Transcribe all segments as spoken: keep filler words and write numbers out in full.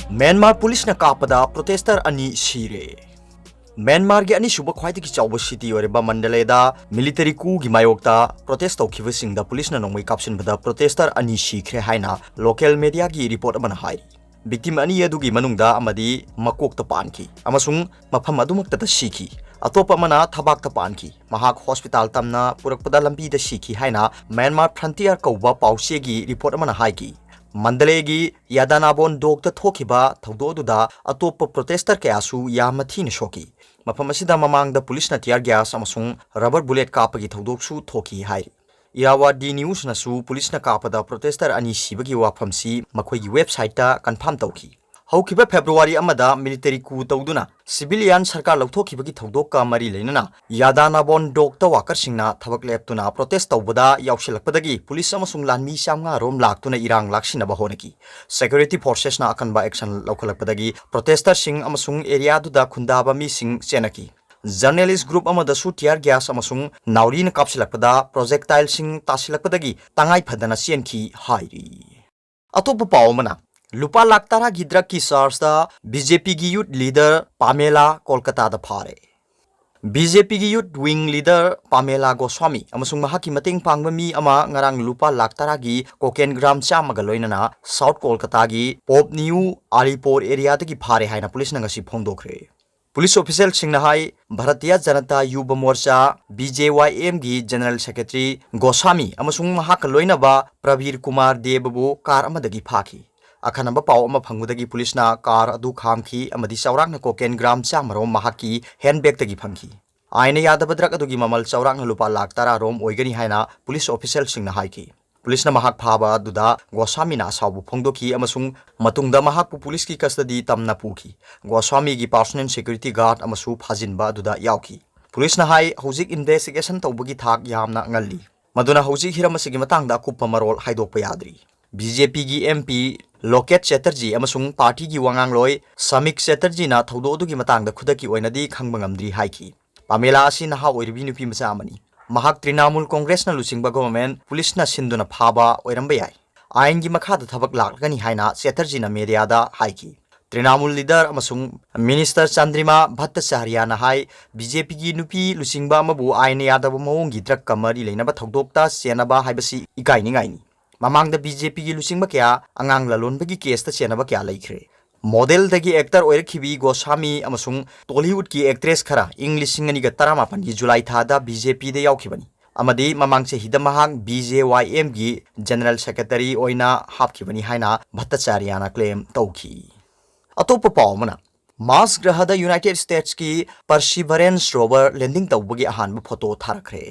Myanmar ꯄꯨꯂꯤꯁꯅ ꯀꯥꯞꯄꯗ ꯄ꯭ꯔꯣꯇꯦꯁꯇꯔ ꯑꯅꯤ ꯁꯤꯔꯦ꯫ ꯃ꯭ꯌꯥꯟꯃꯥꯔꯒꯤ ꯑꯅꯤꯁꯨꯕ ꯈ꯭ꯋꯥꯏꯗꯒꯤ ꯆꯥꯎꯕ ꯁꯤꯇꯤ ꯑꯣꯏꯔꯤꯕ ꯃꯟꯗꯂꯦꯗ ꯃꯤꯂꯤꯇꯔꯤ ꯀꯨꯒꯤ ꯃꯥꯌꯣꯛꯇ ꯄ꯭ꯔꯣꯇꯦꯁ ꯇꯧꯈꯤꯕꯁꯤꯡꯗ ꯄꯨꯂꯤꯁꯅ ꯅꯣꯡꯃꯩ ꯀꯥꯞꯁꯤꯟꯕꯗ ꯄ꯭ꯔꯣꯇꯦꯁꯇꯔ ꯑꯅꯤ ꯁꯤꯈ꯭ꯔꯦ ꯍꯥꯏꯅ ꯂꯣꯀꯦꯜ ꯃꯦꯗꯤꯌꯥꯒꯤ ꯔꯤꯄꯣꯔꯠ ꯑꯃꯅ ꯍꯥꯏꯔꯤ꯫ ꯚꯤꯛꯇꯤꯝ ꯑꯅꯤ ꯑꯗꯨꯒꯤ ꯃꯅꯨꯡꯗ ꯑꯃꯗꯤ ꯃꯀꯣꯛꯇ ꯄꯥꯟꯈꯤ ꯑꯃꯁꯨꯡ ꯃꯐꯝ ꯑꯗꯨꯃꯛꯇꯗ ꯁꯤꯈꯤ꯫ ꯑꯇꯣꯞꯄ ꯑꯃꯅ ꯊꯕꯥꯛꯇ ꯄꯥꯟꯈꯤ꯫ ꯃꯍꯥꯛ ꯍꯣꯁꯄꯤꯇꯥꯜ ꯇꯝꯅ ꯄꯨꯔꯛꯄꯗ ꯂꯝꯕꯤꯗ ꯁꯤꯈꯤ ꯍꯥꯏꯅ ꯃ꯭ꯌꯥꯟꯃꯥꯔ ꯐ꯭ꯔꯟꯇꯤꯌꯔ ꯀꯧꯕ ꯄꯥꯎꯆꯦꯒꯤ ꯔꯤꯄꯣꯔꯠ ꯑꯃꯅ ꯍꯥꯏꯈꯤ꯫ ꯃꯟꯗꯂꯦꯒꯤ ꯌꯥꯗꯥꯅꯥꯕꯣꯟ ꯗꯣꯛꯇ ꯊꯣꯛꯈꯤꯕ ꯊꯧꯗꯣꯛ ꯑꯗꯨꯗ ꯑꯇꯣꯞꯄ ꯄ꯭ꯔꯣꯇꯦꯁꯇꯔ ꯀꯌꯥꯁꯨ ꯌꯥꯝꯅ ꯊꯤꯅ ꯁꯣꯛꯈꯤ꯫ ꯃꯐꯝ ꯑꯁꯤꯗ ꯃꯃꯥꯡꯗ ꯄꯨꯂꯤꯁꯅ ꯇꯤꯌꯥꯔ ꯒ꯭ꯌꯥꯁ ꯑꯃꯁꯨꯡ ꯔꯕꯔ ꯕꯨꯂꯦꯠ ꯀꯥꯞꯄꯒꯤ ꯊꯧꯗꯣꯛꯁꯨ ꯊꯣꯛꯈꯤ ꯍꯥꯏꯔꯤ꯫ ꯏꯔꯥꯋꯥꯗꯤ ꯅ꯭ꯌꯨꯁꯅꯁꯨ ꯄꯨꯂꯤꯁꯅ ꯀꯥꯞꯄꯗ ꯄ꯭ꯔꯣꯇꯦꯁꯇꯔ ꯑꯅꯤ ꯁꯤꯕꯒꯤ ꯋꯥꯐꯝꯁꯤ ꯃꯈꯣꯏꯒꯤ ꯋꯦꯕꯁꯥꯏꯠꯇ ꯀꯟꯐꯥꯔꯝ ꯇꯧꯈꯤ꯫ ꯍꯧꯈꯤꯕ ꯐꯦꯕ꯭ꯔꯨꯋꯥꯔꯤ ꯑꯃꯗ ꯃꯤꯂꯤꯇꯔꯤ ꯀꯨ ꯇꯧꯗꯨꯅ ꯁꯤꯚꯤꯂꯤꯌꯥꯟ ꯁꯔꯀꯥꯔ ꯂꯧꯊꯣꯛꯈꯤꯕꯒꯤ ꯊꯧꯗꯣꯛꯀ ꯃꯔꯤ ꯂꯩꯅꯅ ꯌꯥꯗꯥꯅꯥꯕꯣꯟ ꯗꯣꯛꯇ ꯋꯥꯀꯔꯁꯤꯡꯅ ꯊꯕꯛ ꯂꯦꯞꯇꯨꯅ ꯄ꯭ꯔꯣꯇꯦꯁ ꯇꯧꯕꯗ ꯌꯥꯎꯁꯤꯜꯂꯛꯄꯗꯒꯤ ꯄꯨꯂꯤꯁ ꯑꯃꯁꯨꯡ ꯂꯥꯟꯃꯤ ꯆꯥꯝꯃꯉꯥ ꯔꯣꯝ ꯂꯥꯛꯇꯨꯅ ꯏꯔꯥꯡ ꯂꯥꯛꯁꯤꯟꯅꯕ ꯍꯣꯠꯅꯈꯤ꯫ ꯁꯦꯀ꯭ꯌꯨꯔꯤꯇꯤ ꯐꯣꯔꯁꯦꯁꯅ ꯑꯀꯟꯕ ꯑꯦꯛꯁꯟ ꯂꯧꯈꯠꯂꯛꯄꯗꯒꯤ ꯄ꯭ꯔꯣꯇꯦꯁꯇꯔꯁꯤꯡ ꯑꯃꯁꯨꯡ ꯑꯦꯔꯤꯌꯥꯗꯨꯗ ꯈꯨꯟꯗꯥꯕ ꯃꯤꯁꯤꯡ ꯆꯦꯟꯅꯈꯤ꯫ ꯖꯔꯅꯦꯂꯤꯁ ꯒ꯭ꯔꯨꯞ ꯑꯃꯗꯁꯨ ꯇꯤꯌꯥꯔ ꯒ꯭ꯌꯥꯁ ꯑꯃꯁꯨꯡ ꯅꯥꯎꯔꯤꯅ ꯀꯥꯞꯁꯤꯜꯂꯛꯄꯗ ꯄ꯭ꯔꯣꯖꯦꯛꯇꯥꯏꯜꯁꯤꯡ ꯇꯥꯁꯤꯜꯂꯛꯄꯗꯒꯤ ꯇꯉꯥꯏ ꯐꯗꯅ ꯆꯦꯟꯈꯤ ꯍꯥꯏꯔꯤ꯫ ꯑꯇꯣꯞꯄ ꯄꯥꯎ ꯑꯃꯅ, ꯂꯨꯄꯥ ꯂꯥꯈ ꯇꯔꯥꯒꯤ ꯗ꯭ꯔꯒꯀꯤ ꯆꯥꯔꯖꯇ ꯕꯤ ꯖꯦ ꯄꯤꯒꯤ ꯌꯨꯠ ꯂꯤꯗꯔ ꯄꯥꯃꯦꯂꯥ ꯀꯣꯜꯀꯇꯥꯗ ꯐꯥꯔꯦ꯫ ꯕꯤ ꯖꯦ ꯄꯤꯒꯤ ꯌꯨꯠ ꯋꯤꯡ ꯂꯤꯗꯔ ꯄꯥꯃꯦꯂꯥ ꯒꯣꯁ꯭ꯋꯥꯃꯤ ꯑꯃꯁꯨꯡ ꯃꯍꯥꯛꯀꯤ ꯃꯇꯦꯡ ꯄꯥꯡꯕ ꯃꯤ ꯑꯃ ꯉꯔꯥꯡ ꯂꯨꯄꯥ ꯂꯥꯈ ꯇꯔꯥꯒꯤ ꯀꯣꯀꯦꯟ ꯒ꯭ꯔꯥꯝ ꯆꯥꯝꯃꯒ ꯂꯣꯏꯅꯅ ꯁꯥꯎꯠ ꯀꯣꯜꯀꯇꯥꯒꯤ ꯄꯣꯞ ꯅ꯭ꯌꯨ ꯑꯂꯤꯄꯣꯔ ꯑꯦꯔꯤꯌꯥꯗꯒꯤ ꯐꯥꯔꯦ ꯍꯥꯏꯅ ꯄꯨꯂꯤꯁꯅ ꯉꯁꯤ ꯐꯣꯡꯗꯣꯛꯈ꯭ꯔꯦ꯫ ꯄꯨꯂꯤꯁ ꯑꯣꯐꯤꯁꯤꯌꯦꯜꯁꯤꯡꯅ ꯍꯥꯏ, ꯚꯥꯔꯇꯤꯌꯥ ꯖꯅꯇꯥ ꯌꯨꯕ ꯃꯣꯔꯆꯥ, ꯕꯤ ꯖꯦ ꯋꯥꯏ ꯑꯦꯝꯒꯤ ꯖꯦꯅꯔꯦꯜ ꯁꯦꯀ꯭ꯔꯦꯇꯔꯤ ꯒꯣꯁ꯭ꯋꯥꯃꯤ ꯑꯃꯁꯨꯡ ꯃꯍꯥꯛꯀ ꯂꯣꯏꯅꯕ ꯄ꯭ꯔꯕꯤꯔ ꯀꯨꯃꯥꯔ ꯗꯦꯕꯕꯨ ꯀꯥꯔ ꯑꯃꯗꯒꯤ ꯐꯥꯈꯤ꯫ ꯑꯈꯟꯅꯕ ꯄꯥꯎ ꯑꯃ ꯐꯪꯕꯗꯒꯤ ꯄꯨꯂꯤꯁꯅ ꯀꯥꯔ ꯑꯗꯨ ꯈꯥꯝꯈꯤ ꯑꯃꯗꯤ ꯆꯥꯎꯔꯥꯛꯅ ꯀꯣꯀꯦꯟ ꯒ꯭ꯔꯥꯝ ꯆꯥꯝꯃ ꯔꯣꯝ ꯃꯍꯥꯛꯀꯤ ꯍꯦꯟꯕꯦꯒꯇꯒꯤ ꯐꯪꯈꯤ꯫ ꯑꯥꯏꯟꯅ ꯌꯥꯗꯕ ꯗ꯭ꯔꯒ ꯑꯗꯨꯒꯤ ꯃꯃꯜ ꯆꯥꯎꯔꯥꯛꯅ ꯂꯨꯄꯥ ꯂꯥꯈ ꯇꯔꯥ ꯔꯣꯝ ꯑꯣꯏꯒꯅꯤ ꯍꯥꯏꯅ ꯄꯨꯂꯤꯁ ꯑꯣꯐꯤꯁꯤꯌꯦꯜꯁꯤꯡꯅ ꯍꯥꯏꯈꯤ꯫ ꯄꯨꯂꯤꯁꯅ ꯃꯍꯥꯛ ꯐꯥꯕ ꯑꯗꯨꯗ ꯒꯣꯁ꯭ꯋꯥꯃꯤꯅ ꯑꯁꯥꯎꯕ ꯐꯣꯡꯗꯣꯛꯈꯤ ꯑꯃꯁꯨꯡ ꯃꯇꯨꯡꯗ ꯃꯍꯥꯛꯄꯨ ꯄꯨꯂꯤꯁꯀꯤ ꯀꯁꯇꯗꯤ ꯇꯝꯅ ꯄꯨꯈꯤ꯫ ꯒꯣꯁ꯭ꯋꯥꯃꯤꯒꯤ ꯄꯥꯔꯁꯣꯅꯦꯜ ꯁꯦꯀ꯭ꯌꯨꯔꯤꯇꯤ ꯒꯥꯔꯗ ꯑꯃꯁꯨ ꯐꯥꯖꯤꯟꯕ ꯑꯗꯨꯗ ꯌꯥꯎꯈꯤ꯫ ꯄꯨꯂꯤꯁꯅ ꯍꯥꯏ, ꯍꯧꯖꯤꯛ ꯏꯟꯚꯦꯁꯇꯤꯒꯦꯁꯟ ꯇꯧꯕꯒꯤ ꯊꯥꯛ ꯌꯥꯝꯅ ꯉꯜꯂꯤ, ꯃꯗꯨꯅ ꯍꯧꯖꯤꯛ ꯍꯤꯔꯝ ꯑꯁꯤꯒꯤ ꯃꯇꯥꯡꯗ ꯑꯀꯨꯞꯄ ꯃꯔꯣꯜ ꯍꯥꯏꯗꯣꯛꯄ ꯌꯥꯗ꯭ꯔꯤ꯫ ꯕꯤ ꯖꯦ ꯄꯤꯒꯤ ꯑꯦꯝ ꯄꯤ ꯂꯣꯀꯦꯠ ꯆꯦꯇꯔꯖꯤ ꯑꯃꯁꯨꯡ ꯄꯥꯔꯇꯤꯒꯤ ꯋꯥꯉꯥꯡꯂꯣꯏ ꯁꯃꯤꯛ ꯆꯦꯇꯔꯖꯤꯅ ꯊꯧꯗꯣꯛ ꯑꯗꯨꯒꯤ ꯃꯇꯥꯡꯗ ꯈꯨꯗꯛꯀꯤ ꯑꯣꯏꯅꯗꯤ ꯈꯪꯕ ꯉꯝꯗ꯭ꯔꯤ ꯍꯥꯏꯈꯤ꯫ ꯄꯥꯃꯦꯂꯥ ꯑꯁꯤ ꯅꯍꯥ ꯑꯣꯏꯔꯤꯕꯤ ꯅꯨꯄꯤ ꯃꯆꯥ ꯑꯃꯅꯤ꯫ ꯃꯍꯥꯛ ꯇ꯭ꯔꯤꯅꯥꯃꯨꯜ ꯀꯣꯡꯒ꯭ꯔꯦꯁꯅ ꯂꯨꯆꯤꯡꯕ ꯒꯣꯚꯔꯟꯃꯦꯟꯠ ꯄꯨꯂꯤꯁꯅ ꯁꯤꯟꯗꯨꯅ ꯐꯥꯕ ꯑꯣꯏꯔꯝꯕ ꯌꯥꯏ꯫ ꯑꯥꯏꯟꯒꯤ ꯃꯈꯥꯗ ꯊꯕꯛ ꯂꯥꯛꯂꯒꯅꯤ ꯍꯥꯏꯅ ꯆꯦꯇꯔꯖꯤꯅ ꯃꯦꯗꯤꯌꯥꯗ ꯍꯥꯏꯈꯤ꯫ ꯇ꯭ꯔꯤꯅꯥꯃꯨꯜ ꯂꯤꯗꯔ ꯑꯃꯁꯨꯡ ꯃꯤꯅꯤꯁꯇꯔ ꯆꯟꯗ꯭ꯔꯤꯃꯥ ꯚꯠꯇꯆꯥꯔꯌꯥꯅ ꯍꯥꯏ, ꯕꯤ ꯖꯦ ꯄꯤꯒꯤ ꯅꯨꯄꯤ ꯂꯨꯆꯤꯡꯕ ꯑꯃꯕꯨ ꯑꯥꯏꯟꯅ ꯌꯥꯗꯕ ꯃꯑꯣꯡꯒꯤ ꯗ꯭ꯔꯒꯀ ꯃꯔꯤ ꯂꯩꯅꯕ ꯊꯧꯗꯣꯛꯇ ꯆꯦꯟꯅꯕ ꯍꯥꯏꯕꯁꯤ ꯏꯀꯥꯏꯅꯤꯡꯉꯥꯏꯅꯤ꯫ ꯃꯃꯥꯡꯗ ꯕꯤ ꯖꯦ ꯄꯤꯒꯤ ꯂꯨꯆꯤꯡꯕ ꯀꯌꯥ ꯑꯉꯥꯡ ꯂꯂꯣꯟꯕꯒꯤ ꯀꯦꯁꯇ ꯆꯦꯟꯅꯕ ꯀꯌꯥ ꯂꯩꯈ꯭ꯔꯦ꯫ ꯃꯣꯗꯦꯜꯗꯒꯤ ꯑꯦꯛꯇꯔ ꯑꯣꯏꯔꯛꯈꯤꯕꯤ ꯒꯣꯁꯥꯃꯤ ꯑꯃꯁꯨꯡ ꯇꯣꯂꯤꯋꯨꯗꯀꯤ ꯑꯦꯛꯇ꯭ꯔꯦꯁ ꯈꯔ ꯏꯪ ꯂꯤꯁꯤꯡ ꯑꯅꯤꯒ ꯇꯔꯥꯃꯥꯄꯟꯒꯤ ꯖꯨꯂꯥꯏ ꯊꯥꯗ ꯕꯤ ꯖꯦ ꯄꯤꯗ ꯌꯥꯎꯈꯤꯕꯅꯤ ꯑꯃꯗꯤ ꯃꯃꯥꯡ ꯆꯍꯤꯗ ꯃꯍꯥꯛ ꯕꯤ ꯖꯦ ꯋꯥꯏ ꯑꯦꯝꯒꯤ ꯖꯦꯅꯔꯦꯜ ꯁꯦꯀ꯭ꯔꯦꯇꯔꯤ ꯑꯣꯏꯅ ꯍꯥꯞꯈꯤꯕꯅꯤ ꯍꯥꯏꯅ ꯚꯠꯇꯆꯥꯔꯌꯥꯅ ꯀ꯭ꯂꯦꯝ ꯇꯧꯈꯤ꯫ ꯑꯇꯣꯞꯄ ꯄꯥꯎ ꯑꯃꯅ, ꯃꯥꯔꯁ ꯒ꯭ꯔꯍꯗ ꯌꯨꯅꯥꯏꯇꯦꯗ ꯁ꯭ꯇꯦꯠꯁꯀꯤ ꯄꯔꯁꯤꯚꯔꯦꯟꯁ ꯔꯣꯚꯔ ꯂꯦꯟꯗꯤꯡ ꯇꯧꯕꯒꯤ ꯑꯍꯥꯟꯕ ꯐꯣꯇꯣ ꯊꯥꯔꯛꯈ꯭ꯔꯦ꯫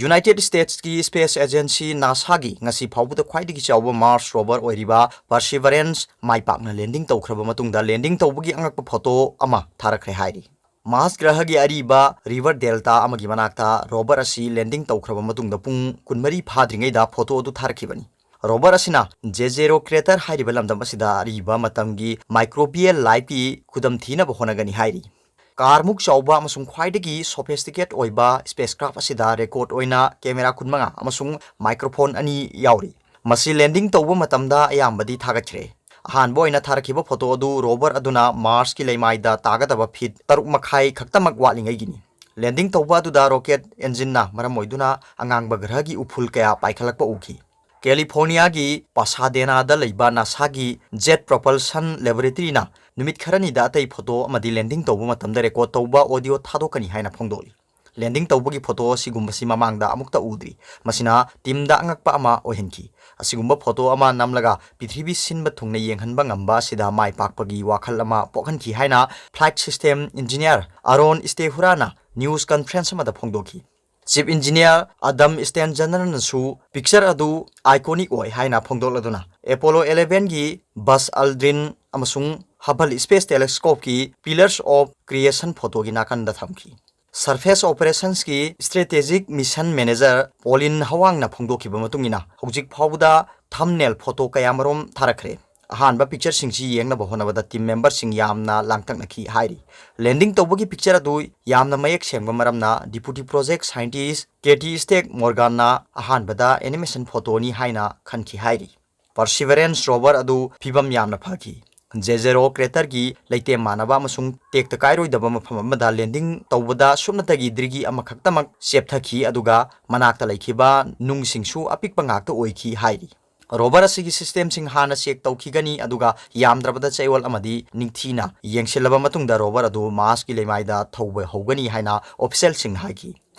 ꯌꯨꯅꯥꯏꯇꯦꯗ ꯁ꯭ꯇꯦꯠꯁꯀꯤ ꯁ꯭ꯄꯦꯁ ꯑꯦꯖꯦꯟꯁꯤ ꯅꯥꯁꯥꯒꯤ ꯉꯁꯤ ꯐꯥꯎꯕꯗ ꯈ꯭ꯋꯥꯏꯗꯒꯤ ꯆꯥꯎꯕ ꯃꯥꯔꯁ ꯔꯣꯚꯔ ꯑꯣꯏꯔꯤꯕ ꯄꯔꯁꯤꯚꯔꯦꯟꯁ ꯃꯥꯏ ꯄꯥꯛꯅ ꯂꯦꯟꯗꯤꯡ ꯇꯧꯈ꯭ꯔꯕ ꯃꯇꯨꯡꯗ, ꯂꯦꯟꯗꯤꯡ ꯇꯧꯕꯒꯤ ꯑꯉꯛꯄ ꯐꯣꯇꯣ ꯑꯃ ꯊꯥꯔꯛꯈ꯭ꯔꯦ ꯍꯥꯏꯔꯤ꯫ ꯃꯥꯔꯁ ꯒ꯭ꯔꯍꯒꯤ ꯑꯔꯤꯕ ꯔꯤꯚꯔ ꯗꯦꯜꯇꯥ ꯑꯃꯒꯤ ꯃꯅꯥꯛꯇ ꯔꯣꯚꯔ ꯑꯁꯤ ꯂꯦꯟꯗꯤꯡ ꯇꯧꯈ꯭ꯔꯕ ꯃꯇꯨꯡꯗ ꯄꯨꯡ ꯀꯨꯟꯃꯔꯤ ꯐꯥꯗ꯭ꯔꯤꯉꯩꯗ ꯐꯣꯇꯣ ꯑꯗꯨ ꯊꯥꯔꯛꯈꯤꯕꯅꯤ꯫ ꯔꯣꯚꯔ ꯑꯁꯤꯅ ꯖꯦꯖꯦꯔꯣ ꯀ꯭ꯔꯦꯇꯔ ꯍꯥꯏꯔꯤꯕ ꯂꯝꯗꯝ ꯑꯁꯤꯗ ꯑꯔꯤꯕ ꯃꯇꯝꯒꯤ ꯃꯥꯏꯀ꯭ꯔꯣꯕꯤꯌꯦꯜ ꯂꯥꯏꯐꯀꯤ ꯈꯨꯗꯝ ꯊꯤꯅꯕ ꯍꯣꯠꯅꯒꯅꯤ ꯍꯥꯏꯔꯤ꯫ ꯀꯥꯔꯃꯨꯛ ꯆꯥꯎꯕ ꯑꯃꯁꯨꯡ ꯈ꯭ꯋꯥꯏꯗꯒꯤ ꯁꯣꯐꯤꯁꯇꯤꯀꯦꯠ ꯑꯣꯏꯕ ꯁ꯭ꯄꯦꯁ ꯀ꯭ꯔꯥꯐ ꯑꯁꯤꯗ ꯔꯦꯀꯣꯔꯗ ꯑꯣꯏꯅ ꯀꯦꯃꯦꯔꯥ ꯀꯨꯟꯃꯉꯥ ꯑꯃꯁꯨꯡ ꯃꯥꯏꯀ꯭ꯔꯣꯐꯣꯟ ꯑꯅꯤ ꯌꯥꯎꯔꯤ꯫ ꯃꯁꯤ ꯂꯦꯟꯗꯤꯡ ꯇꯧꯕ ꯃꯇꯝꯗ ꯑꯌꯥꯝꯕꯗꯤ ꯊꯥꯒꯠꯈ꯭ꯔꯦ꯫ ꯑꯍꯥꯟꯕ ꯑꯣꯏꯅ ꯊꯥꯔꯛꯈꯤꯕ ꯐꯣꯇꯣ ꯑꯗꯨ ꯔꯣꯚꯔ ꯑꯗꯨꯅ ꯃꯥꯔꯁꯀꯤ ꯂꯩꯃꯥꯏꯗ ꯇꯥꯒꯗꯕ ꯐꯤꯠ ꯇꯔꯨꯛ ꯃꯈꯥꯏ ꯈꯛꯇꯃꯛ ꯋꯥꯠꯂꯤꯉꯩꯒꯤꯅꯤ꯫ ꯂꯦꯟꯗꯤꯡ ꯇꯧꯕ ꯑꯗꯨꯗ ꯔꯣꯀꯦꯠ ꯏꯟꯖꯤꯟꯅ ꯃꯔꯝ ꯑꯣꯏꯗꯨꯅ ꯑꯉꯥꯡꯕ ꯒ꯭ꯔꯍꯒꯤ ꯎꯐꯨꯜ ꯀꯌꯥ ꯄꯥꯏꯈꯠꯂꯛꯄ ꯎꯈꯤ꯫ ꯀꯦꯂꯤꯐꯣꯔꯅꯤꯌꯥꯒꯤ ꯄꯥꯁꯥꯗꯦꯅꯥꯗ ꯂꯩꯕ ꯅꯥꯁꯥꯒꯤ ꯖꯦꯠ ꯄ꯭ꯔꯣꯄꯜꯁꯟ ꯂꯦꯕꯣꯔꯦꯇꯔꯤꯅ ꯅꯨꯃꯤꯠ ꯈꯔꯅꯤꯗ ꯑꯇꯩ ꯐꯣꯇꯣ ꯑꯃꯗꯤ ꯂꯦꯟꯗꯤꯡ ꯇꯧꯕ ꯃꯇꯝꯗ ꯔꯦꯀꯣꯔꯗ ꯇꯧꯕ ꯑꯣꯗꯤꯑꯣ ꯊꯥꯗꯣꯛꯀꯅꯤ ꯍꯥꯏꯅ ꯐꯣꯡꯗꯣꯛꯂꯤ꯫ ꯂꯦꯟꯗꯤꯡ ꯇꯧꯕꯒꯤ ꯐꯣꯇꯣ ꯑꯁꯤꯒꯨꯝꯕꯁꯤ ꯃꯃꯥꯡꯗ ꯑꯃꯨꯛꯇ ꯎꯗ꯭ꯔꯤ꯫ ꯃꯁꯤꯅ ꯇꯤꯝꯗ ꯑꯉꯛꯄ ꯑꯃ ꯑꯣꯏꯍꯟꯈꯤ꯫ ꯑꯁꯤꯒꯨꯝꯕ ꯐꯣꯇꯣ ꯑꯃ ꯅꯝꯂꯒ ꯄ꯭ꯔꯤꯊꯤꯕꯤ ꯁꯤꯟꯕ ꯊꯨꯡꯅ ꯌꯦꯡꯍꯟꯕ ꯉꯝꯕ ꯑꯁꯤꯗ ꯃꯥꯏ ꯄꯥꯛꯄꯒꯤ ꯋꯥꯈꯜ ꯑꯃ ꯄꯣꯛꯍꯟꯈꯤ ꯍꯥꯏꯅ ꯐ꯭ꯂꯥꯏꯠ ꯁꯤꯁꯇꯦꯝ ꯏꯟꯖꯤꯅꯤꯌꯥꯔ ꯑꯥꯔꯣꯟ ꯁ꯭ꯇꯦꯍꯨꯔꯥꯅ ꯅ꯭ꯌꯨꯁ ꯀꯟꯐꯔꯦꯟꯁ ꯑꯃꯗ ꯐꯣꯡꯗꯣꯛꯈꯤ꯫ ꯆꯤꯐ ꯏꯟꯖꯤꯅꯤꯌꯥꯔ ꯑꯗꯝ ꯁ꯭ꯇꯦꯟꯖꯅꯔꯅꯁꯨ ꯄꯤꯛꯆꯔ ꯑꯗꯨ ꯑꯥꯏꯀꯣꯅꯤꯛ ꯑꯣꯏ ꯍꯥꯏꯅ ꯐꯣꯡꯗꯣꯛꯂꯗꯨꯅ ꯑꯦꯄꯣꯂꯣ ꯏꯂꯦꯚꯦꯟꯒꯤ ꯕꯖ ꯑꯜꯗ꯭ꯔꯤꯟ ꯑꯃꯁꯨꯡ ꯍꯕꯜ ꯁ꯭ꯄꯦꯁ ꯇꯦꯂꯦꯁꯀꯣꯞꯀꯤ ꯄꯤꯂꯔꯁ ꯑꯣꯐ ꯀ꯭ꯔꯤꯌꯦꯁꯟ ꯐꯣꯇꯣꯒꯤ ꯅꯥꯀꯟꯗ ꯊꯝꯈꯤ꯫ ꯁꯔꯐꯦꯁ ꯑꯣꯄꯔꯦꯁꯟꯁꯀꯤ ꯁ꯭ꯇ꯭ꯔꯦꯇꯦꯖꯤꯛ ꯃꯤꯁꯟ ꯃꯦꯅꯦꯖꯔ ꯄꯣꯂꯤꯟ ꯍꯋꯥꯡꯅ ꯐꯣꯡꯗꯣꯛꯈꯤꯕ ꯃꯇꯨꯡ ꯏꯟꯅ, ꯍꯧꯖꯤꯛ ꯐꯥꯎꯕꯗ ꯊꯝꯅꯦꯜ ꯐꯣꯇꯣ ꯀꯌꯥꯃꯔꯨꯝ ꯊꯥꯔꯛꯈ꯭ꯔꯦ꯫ ꯑꯍꯥꯟꯕ pictureꯁꯤꯡꯁꯤ ꯌꯦꯡꯅꯕ ꯍꯣꯠꯅꯕꯗ team memberꯁꯤꯡ ꯌꯥꯝꯅ ꯂꯥꯡꯇꯛꯅꯈꯤ ꯍꯥꯏꯔꯤ꯫ Landing ꯇꯧꯕꯒꯤ picture ꯑꯗꯨ ꯌꯥꯝꯅ ꯃꯌꯦꯛ ꯁꯦꯡꯕ ꯃꯔꯝꯅ Deputy Project Scientist Katie Stack Morganꯅ ꯑꯍꯥꯟꯕꯗ animation photoꯅꯤ ꯍꯥꯏꯅ ꯈꯟꯈꯤ ꯍꯥꯏꯔꯤ꯫ Perseverance rover ꯑꯗꯨ ꯐꯤꯕꯝ ꯌꯥꯝꯅ ꯐꯈꯤ꯫ Jezero craterꯒꯤ ꯂꯩꯇꯦꯝ ꯃꯥꯟꯅꯕ ꯑꯃꯁꯨꯡ ꯇꯦꯛꯇ ꯀꯥꯏꯔꯣꯏꯗꯕ ꯃꯐꯝ ꯑꯃꯗ landing ꯇꯧꯕꯗ ꯁꯨꯞꯅꯇꯒꯤ ꯗ꯭ꯔꯤꯒꯤ ꯑꯃꯈꯛꯇꯃꯛ ꯆꯦꯞꯊꯈꯤ, ꯑꯗꯨꯒ ꯃꯅꯥꯛꯇ ꯂꯩꯈꯤꯕ ꯅꯨꯡꯁꯤꯡꯁꯨ ꯑꯄꯤꯛꯄ ꯉꯥꯛꯇ ꯑꯣꯏꯈꯤ ꯍꯥꯏꯔꯤ꯫ Rover ꯑꯁꯤꯒꯤ systemꯁꯤꯡ ꯍꯥꯟꯅ check ꯇꯧꯈꯤꯒꯅꯤ, ꯑꯗꯨꯒ ꯌꯥꯝꯗ꯭ꯔꯕꯗ ꯆꯌꯣꯜ ꯑꯃꯗꯤ ꯅꯤꯡꯊꯤꯅ ꯌꯦꯡꯁꯤꯜꯂꯕ ꯃꯇꯨꯡꯗ rover ꯑꯗꯨ Marsꯀꯤ ꯂꯩꯃꯥꯏꯗ ꯊꯧꯕ ꯍꯧꯒꯅꯤ ꯍꯥꯏꯅ officialꯁꯤꯡꯅ ꯍꯥꯏꯈꯤ꯫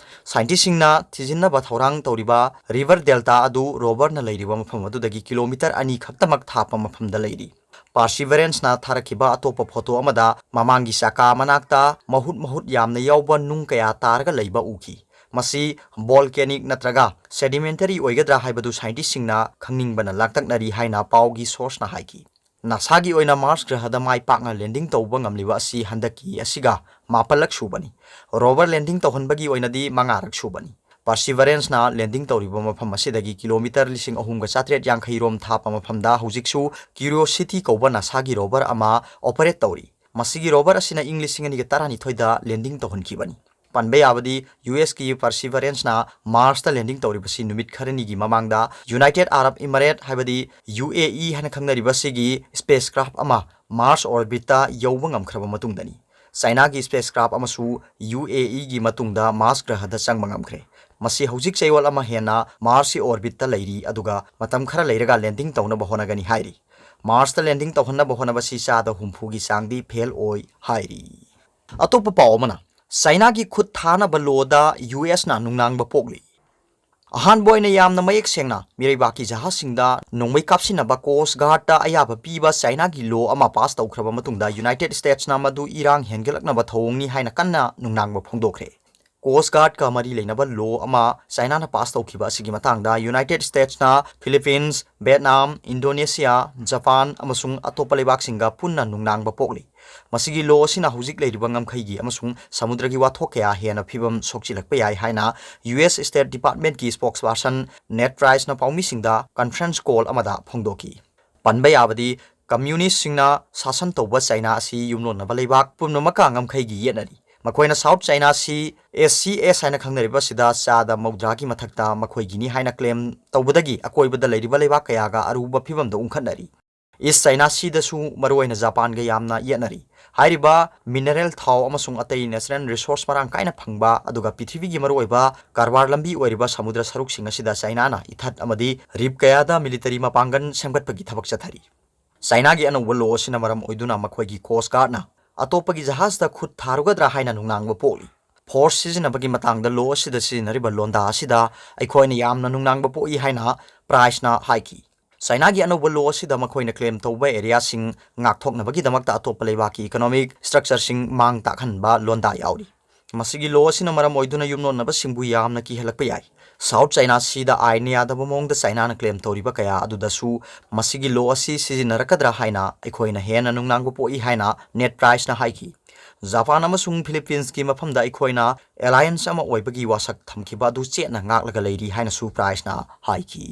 Scientistꯁꯤꯡꯅ ꯊꯤꯖꯤꯟꯅꯕ ꯊꯧꯔꯥꯡ ꯇꯧꯔꯤꯕ river delta ꯑꯗꯨ roverꯅ ꯂꯩꯔꯤꯕ ꯃꯐꯝ ꯑꯗꯨꯗꯒꯤ kilometre ꯑꯅꯤ ꯈꯛꯇꯃꯛ ꯊꯥꯞꯄ ꯃꯐꯝꯗ ꯂꯩꯔꯤ꯫ Perseveranceꯅ ꯊꯥꯔꯛꯈꯤꯕ ꯑꯇꯣꯞꯄ photo ꯑꯃꯗ ꯃꯃꯥꯡꯒꯤ ꯆꯀꯥ ꯃꯅꯥꯛꯇ ꯃꯍꯨꯠ ꯃꯍꯨꯠ ꯌꯥꯝꯅ ꯌꯥꯎꯕ ꯅꯨꯡ ꯀꯌꯥ ꯇꯥꯔꯒ ꯂꯩꯕ ꯎꯈꯤ꯫ ꯃꯁꯤ volcanic ꯅꯠꯇ꯭ꯔꯒ sedimentary ꯑꯣꯏꯒꯗ꯭ꯔꯥ ꯍꯥꯏꯕꯗꯨ scientistꯁꯤꯡꯅ ꯈꯪꯅꯤꯡꯕꯅ ꯂꯥꯡꯇꯛꯅꯔꯤ ꯍꯥꯏꯅ ꯄꯥꯎꯒꯤ sourceꯅ ꯍꯥꯏꯈꯤ꯫ NASAꯒꯤ ꯑꯣꯏꯅ Mars ꯒ꯭ꯔꯍꯗ ꯃꯥꯏ ꯄꯥꯛꯅ landing ꯇꯧꯕ ꯉꯝꯂꯤꯕ ꯑꯁꯤ ꯍꯟꯗꯛꯀꯤ ꯑꯁꯤꯒ ꯃꯥꯄꯜꯂꯛ ꯁꯨꯕꯅꯤ꯫ Rover landing ꯇꯧꯍꯟꯕꯒꯤ ꯑꯣꯏꯅꯗꯤ ꯃꯉꯥꯔꯛ ꯁꯨꯕꯅꯤ꯫ Perseveranceꯅ landing ꯇꯧꯔꯤꯕ ꯃꯐꯝ ꯑꯁꯤꯗꯒꯤ kilometre ꯂꯤꯁꯤꯡ ꯑꯍꯨꯝꯒ ꯆꯥꯇ꯭ꯔꯦꯠ ꯌꯥꯡꯈꯩ ꯔꯣꯝ ꯊꯥꯞꯄ ꯃꯐꯝꯗ ꯍꯧꯖꯤꯛꯁꯨ Curiosity ꯀꯧꯕ NASAꯒꯤ rover ꯑꯃ operate ꯇꯧꯔꯤ꯫ ꯃꯁꯤꯒꯤ rover ꯑꯁꯤꯅ ꯏꯪ ꯂꯤꯁꯤꯡ ꯑꯅꯤꯒ ꯇꯔꯥꯅꯤꯊꯣꯏꯗ landing ꯇꯧꯍꯟꯈꯤꯕꯅꯤ꯫ ꯄꯟꯕ ꯌꯥꯕꯗꯤ, USꯀꯤ Perseveranceꯅ Marsꯇ landing ꯇꯧꯔꯤꯕꯁꯤ ꯅꯨꯃꯤꯠ ꯈꯔꯅꯤꯒꯤ ꯃꯃꯥꯡꯗ United Arab Emirates, ꯍꯥꯏꯕꯗꯤ UAE ꯍꯥꯏꯅ ꯈꯪꯅꯔꯤꯕꯁꯤꯒꯤ spacecraft ꯑꯃ Mars orbitꯇ ꯌꯧꯕ ꯉꯝꯈ꯭ꯔꯕ ꯃꯇꯨꯡꯗꯅꯤ꯫ Chinaꯒꯤ spacecraft ꯑꯃꯁꯨ UAEꯒꯤ ꯃꯇꯨꯡꯗ Mars ꯒ꯭ꯔꯍꯗ ꯆꯪꯕ ꯉꯝꯈ꯭ꯔꯦ꯫ ꯃꯁꯤ ꯍꯧꯖꯤꯛ ꯆꯌꯣꯜ ꯑꯃ ꯍꯦꯟꯅ Marsꯀꯤ orbitꯇ ꯂꯩꯔꯤ, ꯑꯗꯨꯒ ꯃꯇꯝ ꯈꯔ ꯂꯩꯔꯒ landing ꯇꯧꯅꯕ ꯍꯣꯠꯅꯒꯅꯤ ꯍꯥꯏꯔꯤ꯫ Marsꯇ landing ꯇꯧꯍꯟꯅꯕ ꯍꯣꯠꯅꯕꯁꯤ ꯆꯥꯗ ꯍꯨꯝꯐꯨꯒꯤ ꯆꯥꯡꯗꯤ fail ꯑꯣꯏ ꯍꯥꯏꯔꯤ꯫ ꯑꯇꯣꯞꯄ ꯄꯥꯎ ꯑꯃꯅ, Chinaꯒꯤ ꯈꯨꯠ ꯊꯥꯅꯕ lawꯗ USꯅ ꯅꯨꯡꯅꯥꯡꯕ ꯄꯣꯛꯂꯤ꯫ ꯑꯍꯥꯟꯕ ꯑꯣꯏꯅ ꯌꯥꯝꯅ ꯃꯌꯦꯛ ꯁꯦꯡꯅ ꯃꯤꯔꯩꯕꯥꯛꯀꯤ ꯖꯍꯥꯖꯁꯤꯡꯗ ꯅꯣꯡꯃꯩ ꯀꯥꯞꯁꯤꯟꯅꯕ Coast Guardꯇ ꯑꯌꯥꯕ ꯄꯤꯕ Chinaꯒꯤ law ꯑꯃ pass ꯇꯧꯈ꯭ꯔꯕ ꯃꯇꯨꯡꯗ United Statesꯅ ꯃꯗꯨ ꯏꯔꯥꯡ ꯍꯦꯟꯒꯠꯂꯛꯅꯕ ꯊꯧꯑꯣꯡꯅꯤ ꯍꯥꯏꯅ ꯀꯟꯅ ꯅꯨꯡꯅꯥꯡꯕ ꯐꯣꯡꯗꯣꯛꯈ꯭ꯔꯦ꯫ Coast Guardꯀ ꯃꯔꯤ ꯂꯩꯅꯕ law ꯑꯃ Chinaꯅ pass ꯇꯧꯈꯤꯕ ꯑꯁꯤꯒꯤ ꯃꯇꯥꯡꯗ United Statesꯅ Philippines, Vietnam, Indonesia, Japan ꯑꯃꯁꯨꯡ ꯑꯇꯣꯞꯄ ꯂꯩꯕꯥꯛꯁꯤꯡꯒ ꯄꯨꯟꯅ ꯅꯨꯡꯅꯥꯡꯕ ꯄꯣꯛꯂꯤ꯫ ꯃꯁꯤꯒꯤ law ꯑꯁꯤꯅ ꯍꯧꯖꯤꯛ ꯂꯩꯔꯤꯕ ꯉꯝꯈꯩꯒꯤ ꯑꯃꯁꯨꯡ ꯁꯃꯨꯗ꯭ꯔꯒꯤ ꯋꯥꯊꯣꯛ ꯀꯌꯥ ꯍꯦꯟꯅ ꯐꯤꯕꯝ ꯁꯣꯛꯆꯤꯜꯂꯛꯄ ꯌꯥꯏ ꯍꯥꯏꯅ US State Departmentꯀꯤ spokesperson Ned Priceꯅ ꯄꯥꯎꯃꯤꯁꯤꯡꯗ conference call ꯑꯃꯗ ꯐꯣꯡꯗꯣꯛꯈꯤ꯫ ꯄꯟꯕ ꯌꯥꯕꯗꯤ, ꯀꯝꯃ꯭ꯌꯨꯅꯤꯁꯁꯤꯡꯅ ꯁꯥꯁꯟ ꯇꯧꯕ ꯆꯥꯏꯅꯥ ꯑꯁꯤ ꯌꯨꯝꯂꯣꯟꯅꯕ ꯂꯩꯕꯥꯛ ꯄꯨꯝꯅꯃꯛꯀ ꯉꯝꯈꯩꯒꯤ ꯌꯦꯠꯅꯔꯤ꯫ ꯃꯈꯣꯏꯅ ꯁꯥꯎꯠ ꯆꯥꯏꯅꯥ ꯁꯤ, ꯑꯦꯁ ꯁꯤ ꯑꯦꯁ ꯍꯥꯏꯅ ꯈꯪꯅꯔꯤꯕ ꯑꯁꯤꯗ ꯆꯥꯗ ꯃꯧꯗ꯭ꯔꯥꯒꯤ ꯃꯊꯛꯇ ꯃꯈꯣꯏꯒꯤꯅꯤ ꯍꯥꯏꯅ ꯀ꯭ꯂꯦꯝ ꯇꯧꯕꯗꯒꯤ ꯑꯀꯣꯏꯕꯗ ꯂꯩꯔꯤꯕ ꯂꯩꯕꯥꯛ ꯀꯌꯥꯒ ꯑꯔꯨꯕ ꯐꯤꯕꯝꯗ ꯎꯪꯈꯠꯅꯔꯤ꯫ ꯏꯁ ꯆꯥꯏꯅꯥ ꯁꯤꯗꯁꯨ ꯃꯔꯨꯑꯣꯏꯅ ꯖꯄꯥꯟꯒ ꯌꯥꯝꯅ ꯌꯦꯠꯅꯔꯤ꯫ ꯍꯥꯏꯔꯤꯕ ꯃꯤꯅꯔꯦꯜ ꯊꯥꯎ ꯑꯃꯁꯨꯡ ꯑꯇꯩ ꯅꯦꯆꯔꯦꯜ ꯔꯤꯁꯣꯔꯁ ꯃꯔꯥꯡ ꯀꯥꯏꯅ ꯐꯪꯕ, ꯑꯗꯨꯒ ꯄ꯭ꯔꯤꯊꯤꯕꯤꯒꯤ ꯃꯔꯨꯑꯣꯏꯕ ꯀꯔꯕꯥꯔ ꯂꯝꯕꯤ ꯑꯣꯏꯔꯤꯕ ꯁꯃꯨꯗ꯭ꯔ ꯁꯔꯨꯛꯁꯤꯡ ꯑꯁꯤꯗ ꯆꯥꯏꯅꯥꯅ ꯏꯊꯠ ꯑꯃꯗꯤ ꯔꯤꯞ ꯀꯌꯥꯗ ꯃꯤꯂꯤꯇꯔꯤ ꯃꯄꯥꯡꯒꯜ ꯁꯦꯝꯒꯠꯄꯒꯤ ꯊꯕꯛ ꯆꯠꯊꯔꯤ꯫ ꯆꯥꯏꯅꯥꯒꯤ ꯑꯅꯧꯕ ꯂꯣ ꯑꯁꯤꯅ ꯃꯔꯝ ꯑꯣꯏꯗꯨꯅ ꯃꯈꯣꯏꯒꯤ ꯀꯣꯁ ꯒꯥꯔꯗꯅ ꯑꯇꯣꯞꯄꯒꯤ ꯖꯍꯥꯖꯇ ꯈꯨꯠ ꯊꯥꯔꯨꯒꯗ꯭ꯔꯥ ꯍꯥꯏꯅ ꯅꯨꯡꯅꯥꯡꯕ ꯄꯣꯛꯂꯤ꯫ ꯐꯣꯔꯁ ꯁꯤꯖꯤꯟꯅꯕꯒꯤ ꯃꯇꯥꯡꯗ ꯂꯣ ꯑꯁꯤꯗ ꯁꯤꯖꯤꯟꯅꯔꯤꯕ ꯂꯣꯟꯗꯥ ꯑꯁꯤꯗ ꯑꯩꯈꯣꯏꯅ ꯌꯥꯝꯅ ꯅꯨꯡꯅꯥꯡꯕ ꯄꯣꯛꯏ ꯍꯥꯏꯅ ꯄ꯭ꯔꯥꯏꯁꯅ ꯍꯥꯏꯈꯤ꯫ ꯆꯥꯏꯅꯥꯒꯤ ꯑꯅꯧꯕ ꯂꯣ ꯑꯁꯤꯗ ꯃꯈꯣꯏꯅ ꯀ꯭ꯂꯦꯝ ꯇꯧꯕ ꯑꯦꯔꯤꯌꯥꯁꯤꯡ ꯉꯥꯛꯊꯣꯛꯅꯕꯒꯤꯗꯃꯛꯇ ꯑꯇꯣꯞꯄ ꯂꯩꯕꯥꯛꯀꯤ ꯏꯀꯣꯅꯣꯃꯤꯛ ꯁ꯭ꯇ꯭ꯔꯛꯆꯔꯁꯤꯡ ꯃꯥꯡ ꯇꯥꯛꯍꯟꯕ ꯂꯣꯟꯗꯥ ꯌꯥꯎꯔꯤ꯫ ꯃꯁꯤꯒꯤ ꯂꯣ ꯑꯁꯤꯅ ꯃꯔꯝ ꯑꯣꯏꯗꯨꯅ ꯌꯨꯝꯂꯣꯟꯅꯕꯁꯤꯡꯕꯨ ꯌꯥꯝꯅ ꯀꯤꯍꯜꯂꯛꯄ ꯌꯥꯏ꯫ ꯁꯥꯎꯠ ꯆꯥꯏꯅꯥ ꯁꯤꯗ ꯑꯥꯏꯟꯅ ꯌꯥꯗꯕ ꯃꯑꯣꯡꯗ ꯆꯥꯏꯅꯥꯅ ꯀ꯭ꯂꯦꯝ ꯇꯧꯔꯤꯕ ꯀꯌꯥ ꯑꯗꯨꯗꯁꯨ ꯃꯁꯤꯒꯤ ꯂꯣ ꯑꯁꯤ ꯁꯤꯖꯤꯟꯅꯔꯛꯀꯗ꯭ꯔꯥ ꯍꯥꯏꯅ ꯑꯩꯈꯣꯏꯅ ꯍꯦꯟꯅ ꯅꯨꯡꯅꯥꯡꯕ ꯄꯣꯛꯏ ꯍꯥꯏꯅ ꯅꯦꯠ ꯄ꯭ꯔꯥꯏꯁꯅ ꯍꯥꯏꯈꯤ꯫ ꯖꯄꯥꯟ ꯑꯃꯁꯨꯡ ꯐꯤꯂꯤꯄꯤꯟꯁꯀꯤ ꯃꯐꯝꯗ ꯑꯩꯈꯣꯏꯅ ꯑꯦꯂꯥꯌꯟꯁ ꯑꯃ ꯑꯣꯏꯕꯒꯤ ꯋꯥꯁꯛ ꯊꯝꯈꯤꯕ ꯑꯗꯨ ꯆꯦꯠꯅ ꯉꯥꯛꯂꯒ ꯂꯩꯔꯤ ꯍꯥꯏꯅꯁꯨ ꯄ꯭ꯔꯥꯏꯁꯅ ꯍꯥꯏꯈꯤ꯫